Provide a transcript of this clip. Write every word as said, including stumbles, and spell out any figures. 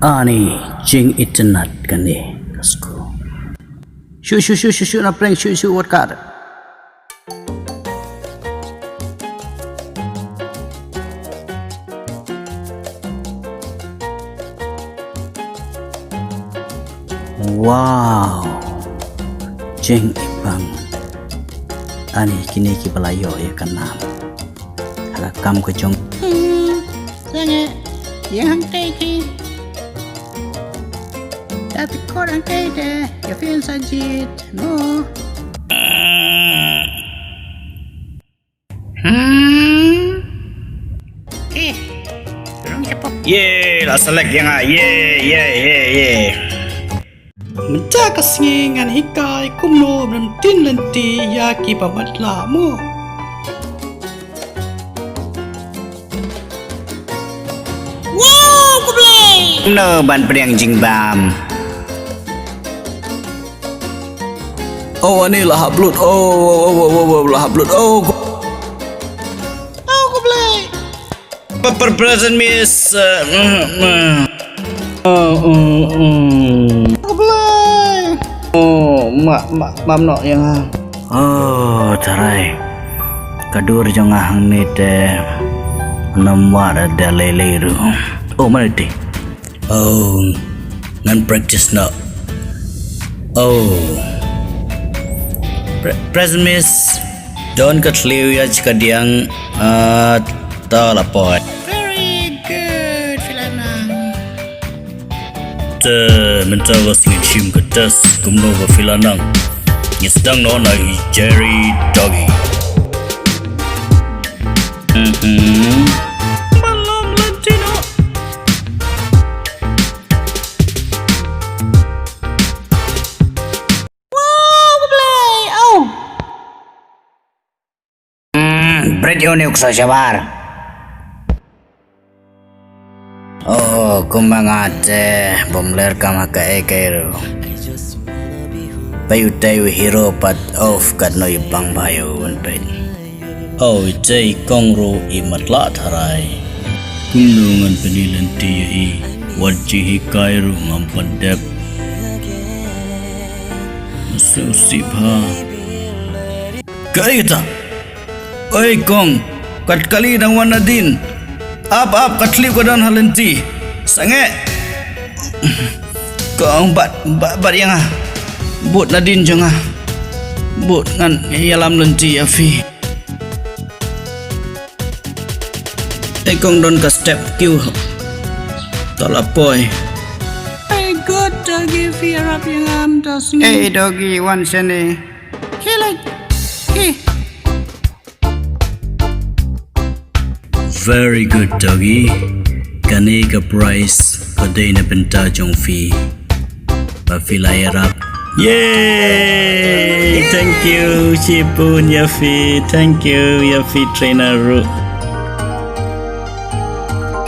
Ani jingitynnad kane ka skul. Shu shu shu shu shu na prank shu shu wat kar. Wow. Jingipang. Ani kine ki ba la ïoh ïa ka nam ha ka kam ka jong. Hmm, sangeh ïa hangtei ki. Ta te kor hangtei te ïa phin sa jied. No. Hmm. Eh, rong cepok. Ye, la select ïa nga. Ye, ye, ye, ye. Mynta ka sngi ngan hikai kumno ban tin lynti ïa ki ba matlah mo. Wow, khublei. Kumno ban pdiang jingbam. Oh, ani la hap lut. Oh, oh, oh, oh, oh, oh, la hap lut. Oh, khu- Oh, khublei. Per, per, present miss, uh, mm, mm. Oh, mm, mm. Khublei. Oh, ma, ma, mam nok ïa nga. Oh, tharai. Ka dur jong nga hangne te. Namar da lei lei ruh. Oh, mana ti? Oh, ngan practice noh. Oh. Pre-, present miss. Don ka thliew ïa ka diang, ah, ta la poi. Very good, Philanang. Te, mynta ka sngi shim ka test, kumno ba Philanang. Ngi sdang noh na i Jerry Doggy. Mm-hmm. Malam lentino. Wow, khublei. Oh. Hmm, bret ïa une u ksaw shabar. Oh, kumba nga te bym ler kam ha kaei kaei ruh. Peit utei u hero pat, oh, katno i bang bha ïa u, wan peit. Oh, itei i kong ruh i matlah tharai. Kumno ngan pyni lynti ïa i, wat jinghikai ruh ngam pat dep. Sngewsih bha. Kaei kata? Oi kong, kat kali dang wan nadien. Ap ap, ka thliew ka don ha lynti. Sangeh. Kong, bat, bat, bat ïa nga. Bud nadien jong nga. Bud, ngan ïalam lynti ïa phi. Ei kong, don ka step kiew. To la poi. Ei good doggy, phi ïarap ïa nga mynta sngi. Ei doggy, wan shane. Hi leit. Hi. Very good doggy. Kane ka prize ka dei na bynta jong phi. Ba phi la ïarap. Yay! Thank you shibun ïa phi. Thank you ïa phi trainer ruh.